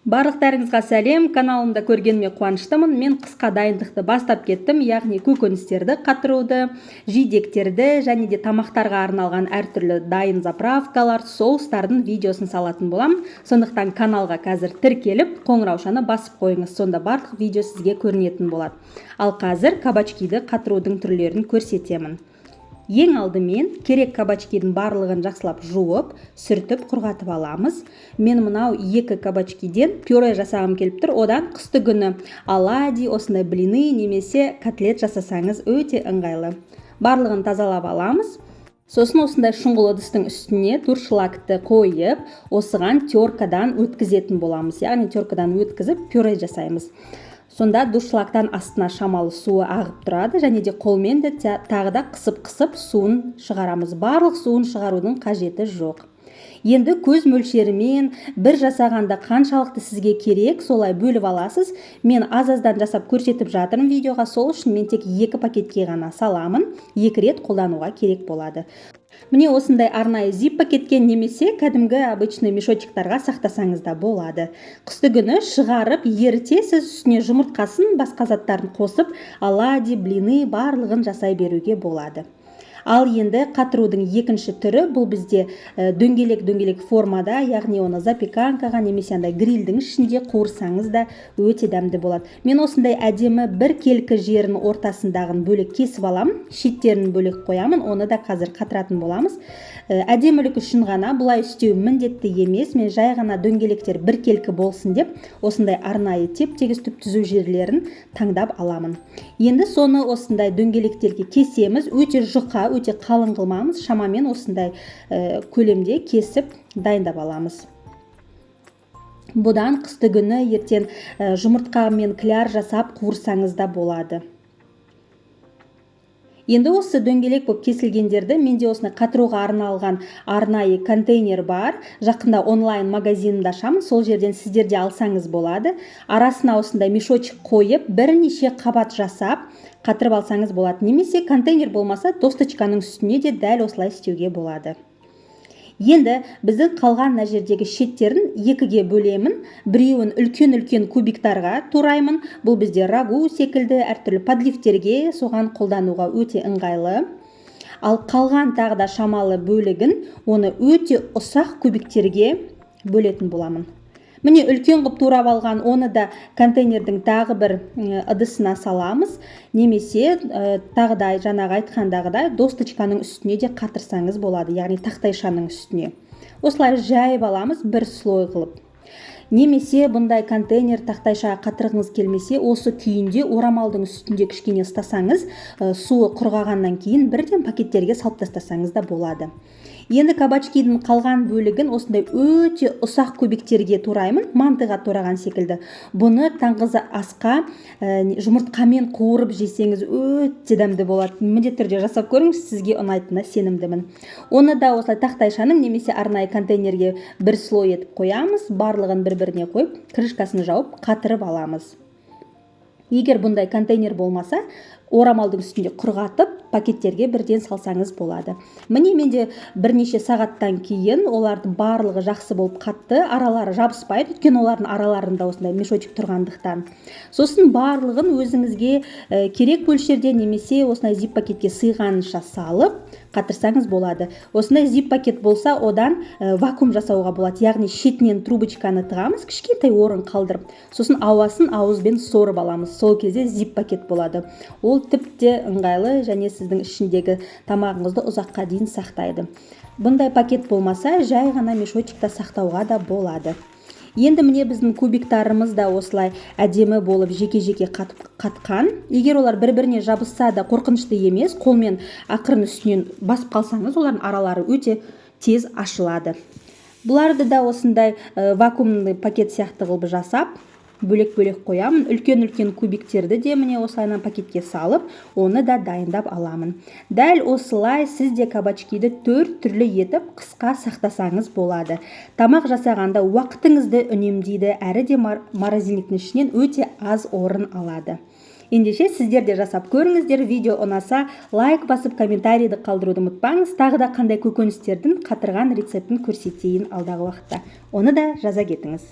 Барлықтарыңызға сәлем! Каналымда көргеніме қуаныштымын. Мен қысқа дайындықты бастап кеттім, яғни көкөністерді қатыруды, жидектерді және де тамақтарға арналған әртүрлі дайын заправкалар, соустардың видеосын салатын боламын. Сондықтан каналға қазір тіркеліп, қоңыраушаны басып қойыңыз, сонда барлық видео сізге көрінетін болады. Ал қазір кабачкиді қатырудың түрлерін көрсетемін. Ең алдымен керек кабачкидің барлығын жақсылап жуып, сүртіп, құрғатып аламыз. Мен мынау екі кабачкиден пюре жасағым келіп тұр. Одан қысты күні оладьи, осындай блины немесе котлет жасасаңыз, өте ыңғайлы. Барлығын тазалап аламыз. Сосын осындай шұңғыл ыдыстың үстіне дуршлагты қойып, осыған теркадан өткізетін боламыз, яғни теркадан өткізіп, пюре жасаймыз. Сонда дуршлагтан астына шамалы суы ағып тұрады және де қолмен де тағы да қысып-қысып суын шығарамыз. Барлық суын шығарудың қажеті жоқ. Енді көз мөлшерімен бір жасағанда қаншалықты сізге керек, солай бөліп аласыз. Мен аз-аздан жасап көрсетіп жатырмын видеоға, сол үшін мен тек екі пакетке ғана саламын, екі рет қолдануға керек болады. Міне, осындай арнайы зип пакетке немесе кәдімгі обычный мешочектарға сақтасаңыз да болады. Қысты күні шығарып ерітесіз, үстіне жұмыртқасын, басқа заттарын қосып, оладьи, блины, барлығын жасай беруге болады. Ал енді қатырудың екінші түрі, бұл бізде дөңгелек дөңгелек формада, яғни оны запеканкаға немесе андай грильдің ішінде қуырсаңыз да, өте дәмді болады. Мен осындай әдемі бір келкі жерін, ортасындағын бөлек кесіп аламын, шеттерін бөлек қоямын. Оны да қазір қатыратын боламыз. Әдемілік үшін ғана, бұлай істеу міндетті емес. Мен жай ғана дөңгелектер біркелкі болсын деп, осындай арнайы теп тегіс, түп түзу жерлерін таңдап аламын. Енді соны осындай дөңгелектерге кесеміз. Өте жұқа, өте қалың қылмамыз, шамамен осындай көлемде кесіп дайындап аламыз. Бұдан қысты күні ертең жұмыртқа мен кляр жасап қуырсаңыз да болады. Енді осы дөңгелек болып кесілгендерді, менде осындай қатыруға арналған арнайы контейнер бар, жақында онлайн магазинімді ашамын, сол жерден сіздер де алсаңыз болады. Арасына осындай мешочек қойып, бірнеше қабат жасап қатырып алсаңыз болады немесе контейнер болмаса, досточканың үстіне де дәл осылай істеуге болады. Енді біздің қалған мына жердегі шеттерін екіге бөлемін. Біреуін үлкен үлкен кубиктарға тураймын, бұл бізде рагу секілді әртүрлі подливтерге, соған қолдануға өте ыңғайлы. Ал қалған тағы да шамалы бөлігін, оны өте ұсақ кубиктерге бөлетін боламын. Міне, үлкен қылып турап алған, оны да контейнердің тағы бір ыдысына саламыз немесе тағы да жаңағы айтқандағыдай досточканың үстіне де қатырсаңыз болады, яғни тақтайшаның үстіне осылай жайып аламыз бір слой қылып. Немесе бұндай контейнер, тақтайшаға қатырғыңыз келмесе, осы күйінде орамалдың үстінде кішкене ұстасаңыз, суы құрғағаннан кейін бірден пакеттерге салып тастасаңыз да болады. Енді кабачкидің қалған бөлігін осындай өте ұсақ кубиктерге тураймын, мантыға тураған секілді. Бұны таңғы асқа жұмыртқамен қуырып жесеңіз, өте дәмді болады. Міндетті түрде жасап көріңіз, сізге ұнайтынына сенімдімін. Оны да осылай тақтайшаның немесе арнайы контейнерге бір слой етіп қоямыз. Барлығын бір біріне қойып, крышкасын жауып, қатырып аламыз. Егер бұндай контейнер болмаса, орамалдың үстінде құрғатып, пакеттерге бірден салсаңыз болады. Міне, менде бірнеше сағаттан кейін олардың барлығы жақсы болып қатты, аралары жабыспайды, өйткені олардың араларында осындай мешочек тұрғандықтан. Сосын барлығын өзіңізге керек мөлшерде немесе осындай зип пакетке сыйғанынша салып қатырсаңыз болады. Осындай зип пакет болса, одан вакуум жасауға болады, яғни шетінен трубочканы тығамыз, кішкентай орын қалдырып, сосын ауасын ауызбен сорып аламыз. Сол кезде зип пакет болады. Ол тіпті ыңғайлы және сіздің ішіндегі тамағыңызды ұзаққа дейін сақтайды. Бұндай пакет болмаса, жай ғана мешочекта сақтауға да болады. Енді, міне, біздің кубиктарымыз да осылай әдемі болып жеке-жеке қатқан. Егер олар бір біріне жабысса да, қорқынышты емес, қолмен ақырын үстінен басып қалсаңыз, олардың аралары өте тез ашылады. Бұларды да осындай вакуумный пакет сияқты қылып жасап, бөлек-бөлек қоямын. Үлкен-үлкен кубиктерді де, міне, осылайынан пакетке салып, оны да дайындап аламын. Дәл осылай сіз де кабачкиді төрт түрлі етіп қысқа сақтасаңыз болады. Тамақ жасағанда уақытыңызды үнемдейді, әрі де морозильниктің ішінен өте аз орын алады. Ендеше, сіздер де жасап көріңіздер. Видео ұнаса, лайк басып, комментарийді қалдыруды ұмытпаңыз. Тағы да қандай көкөністердің қатырған рецептін көрсетейін алдағы уақытта, оны да жаза кетіңіз.